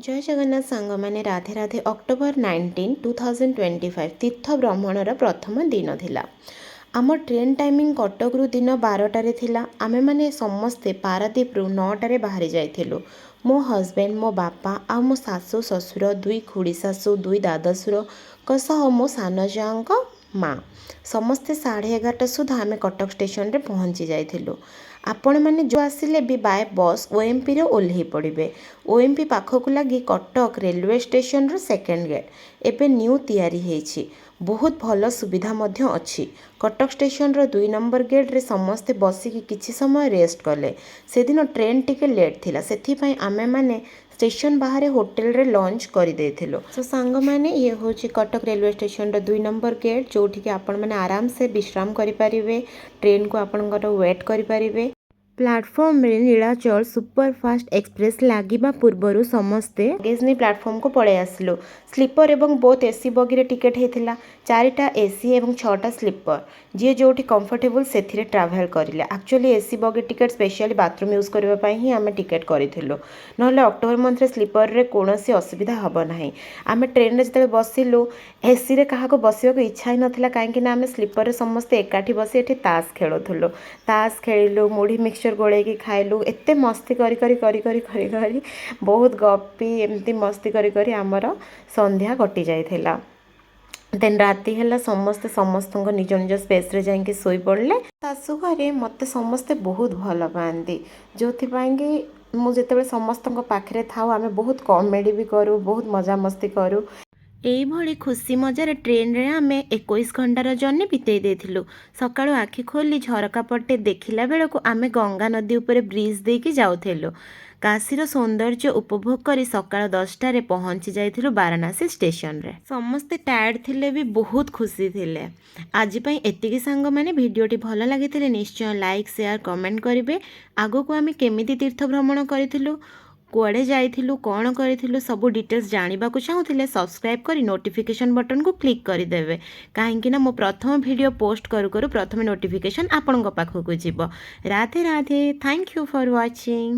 ଜୟ ଜଗନ୍ନାଥ ସାଙ୍ଗମାନେ, ରାଧେ ରାଧେ। October 19, 2025 ତୀର୍ଥ ଭ୍ରମଣର ପ୍ରଥମ ଦିନ ଥିଲା। ଆମ ଟ୍ରେନ୍ ଟାଇମିଂ କଟକରୁ ଦିନ 12ଟାରେ ଥିଲା। ଆମେମାନେ ସମସ୍ତେ ପାରାଦ୍ୱୀପରୁ 9ଟାରେ ବାହାରି ଯାଇଥିଲୁ। ମୋ ହଜବେଣ୍ଡ, ମୋ ବାପା ଆଉ ମୋ ଶାଶୁ, ଶ୍ୱଶୁର, ଦୁଇ ଖୁଡ଼ି ଶାଶୁ, ଦୁଇ ଦାଦାଶୁରଙ୍କ ସହ ମୋ ସାନ ଯାଆଙ୍କ ମା, ସମସ୍ତେ 11:30 ସୁଦ୍ଧା ଆମେ କଟକ ଷ୍ଟେସନରେ ପହଞ୍ଚି ଯାଇଥିଲୁ। ଆପଣମାନେ ଯେଉଁ ଆସିଲେ ବି ବାଏ ବସ୍ ଓଏମ୍ପିରେ ଓହ୍ଲେଇ ପଡ଼ିବେ। ଓଏମ୍ପି ପାଖକୁ ଲାଗି କଟକ ରେଲୱେ ଷ୍ଟେସନର ସେକେଣ୍ଡ ଗେଟ୍ ଏବେ ନ୍ୟୁ ତିଆରି ହେଇଛି। ବହୁତ ଭଲ ସୁବିଧା ମଧ୍ୟ ଅଛି। କଟକ ଷ୍ଟେସନର 2 ନମ୍ବର ଗେଟ୍ରେ ସମସ୍ତେ ବସିକି କିଛି ସମୟ ରେଷ୍ଟ କଲେ। ସେଦିନ ଟ୍ରେନ୍ ଟିକେ ଲେଟ୍ ଥିଲା, ସେଥିପାଇଁ ଆମେମାନେ ଷ୍ଟେସନ ବାହାରେ ହୋଟେଲରେ ଲଞ୍ଚ କରିଦେଇଥିଲୁ। ତ ସାଙ୍ଗମାନେ, ଇଏ ହେଉଛି କଟକ ରେଲୱେ ଷ୍ଟେସନର 2 ନମ୍ବର ଗେଟ୍, ଯେଉଁଠିକି ଆପଣମାନେ ଆରାମସେ ବିଶ୍ରାମ କରିପାରିବେ, ଟ୍ରେନ୍କୁ ଆପଣଙ୍କର ୱେଟ୍ କରିପାରିବେ। ପ୍ଲାଟଫର୍ମରେ ନୀଳାଚଳ ସୁପରଫାଷ୍ଟ ଏକ୍ସପ୍ରେସ୍ ଲାଗିବା ପୂର୍ବରୁ ସମସ୍ତେ ଲଗେଜ୍ ନେଇ ପ୍ଲାଟଫର୍ମକୁ ପଳେଇ ଆସିଲୁ। ସ୍ଲିପର ଏବଂ ବୋଥ୍ ଏସି ବଗିରେ ଟିକେଟ୍ ହେଇଥିଲା। ଚାରିଟା ଏସି ଏବଂ ଛଅଟା ସ୍ଲିପର। ଯିଏ ଯେଉଁଠି କମ୍ଫର୍ଟେବୁଲ୍, ସେଥିରେ ଟ୍ରାଭେଲ୍ କରିଲେ। Actually AC bogie ticket specially bathroom use କରିବା ପାଇଁ ହିଁ ଆମେ ଟିକେଟ୍ କରିଥିଲୁ। ନହେଲେ ଅକ୍ଟୋବର ମନ୍ଥରେ ସ୍ଲିପରରେ କୌଣସି ଅସୁବିଧା ହେବ ନାହିଁ। ଆମେ ଟ୍ରେନ୍ରେ ଯେତେବେଳେ ବସିଲୁ, ଏସିରେ କାହାକୁ ବସିବାକୁ ଇଚ୍ଛା ହିଁ ନଥିଲା, କାହିଁକି ନା ଆମେ ସ୍ଲିପରରେ ସମସ୍ତେ ଏକାଠି ବସି ଏଠି ତାସ୍ ଖେଳୁଥିଲୁ। ତାସ୍ ଖେଳିଲୁ, ମୁଢ଼ି ମିକ୍ସଚର୍ ଗୋଳେଇକି ଖାଇଲୁ। ଏତେ ମସ୍ତି କରି କରି କରି କରି କରି କରି, ବହୁତ ଗପି, ଏମିତି ମସ୍ତି କରି କରି ଆମର ସନ୍ଧ୍ୟା କଟି ଯାଇଥିଲା। ଦେନ୍ ରାତି ହେଲା, ସମସ୍ତେ ସମସ୍ତଙ୍କ ନିଜ ନିଜ ସ୍ପେସ୍ରେ ଯାଇକି ଶୋଇପଡ଼ିଲେ। ଶାଶୁ ଘରେ ମୋତେ ସମସ୍ତେ ବହୁତ ଭଲ ପାଆନ୍ତି, ଯେଉଁଥିପାଇଁ କି ମୁଁ ଯେତେବେଳେ ସମସ୍ତଙ୍କ ପାଖରେ ଥାଉ, ଆମେ ବହୁତ କମେଡ଼ି ବି କରୁ, ବହୁତ ମଜାମସ୍ତି କରୁ। ଏଇଭଳି ଖୁସି ମଜାରେ ଟ୍ରେନରେ ଆମେ 21 ଘଣ୍ଟାର ଜର୍ଣ୍ଣି ବିତେଇ ଦେଇଥିଲୁ। ସକାଳୁ ଆଖି ଖୋଲି ଝରକା ପଟେ ଦେଖିଲା ବେଳକୁ ଆମେ ଗଙ୍ଗା ନଦୀ ଉପରେ ବ୍ରିଜ୍ ଦେଇକି ଯାଉଥିଲୁ। କାଶୀର ସୌନ୍ଦର୍ଯ୍ୟ ଉପଭୋଗ କରି ସକାଳ 10ଟାରେ ପହଞ୍ଚି ଯାଇଥିଲୁ ବାରାଣାସୀ ଷ୍ଟେସନରେ। ସମସ୍ତେ ଟାୟାର୍ଡ଼ ଥିଲେ ବି ବହୁତ ଖୁସି ଥିଲେ। ଆଜି ପାଇଁ ଏତିକି ସାଙ୍ଗମାନେ। ଭିଡ଼ିଓଟି ଭଲ ଲାଗିଥିଲେ ନିଶ୍ଚୟ ଲାଇକ୍, ସେୟାର, କମେଣ୍ଟ କରିବେ। ଆଗକୁ ଆମେ କେମିତି ତୀର୍ଥ ଭ୍ରମଣ କରିଥିଲୁ, କୁଆଡ଼େ ଯାଇଥିଲୁ, କ'ଣ କରିଥିଲୁ, ସବୁ ଡିଟେଲ୍ସ ଜାଣିବାକୁ ଚାହୁଁଥିଲେ ସବସ୍କ୍ରାଇବ୍ କରି ନୋଟିଫିକେସନ୍ ବଟନ୍କୁ କ୍ଲିକ୍ କରିଦେବେ, କାହିଁକି ନା ମୋ ପ୍ରଥମ ଭିଡ଼ିଓ ପୋଷ୍ଟ କରୁ କରୁ ପ୍ରଥମେ ନୋଟିଫିକେସନ୍ ଆପଣଙ୍କ ପାଖକୁ ଯିବ। Radhe Radhe. Thank you for watching.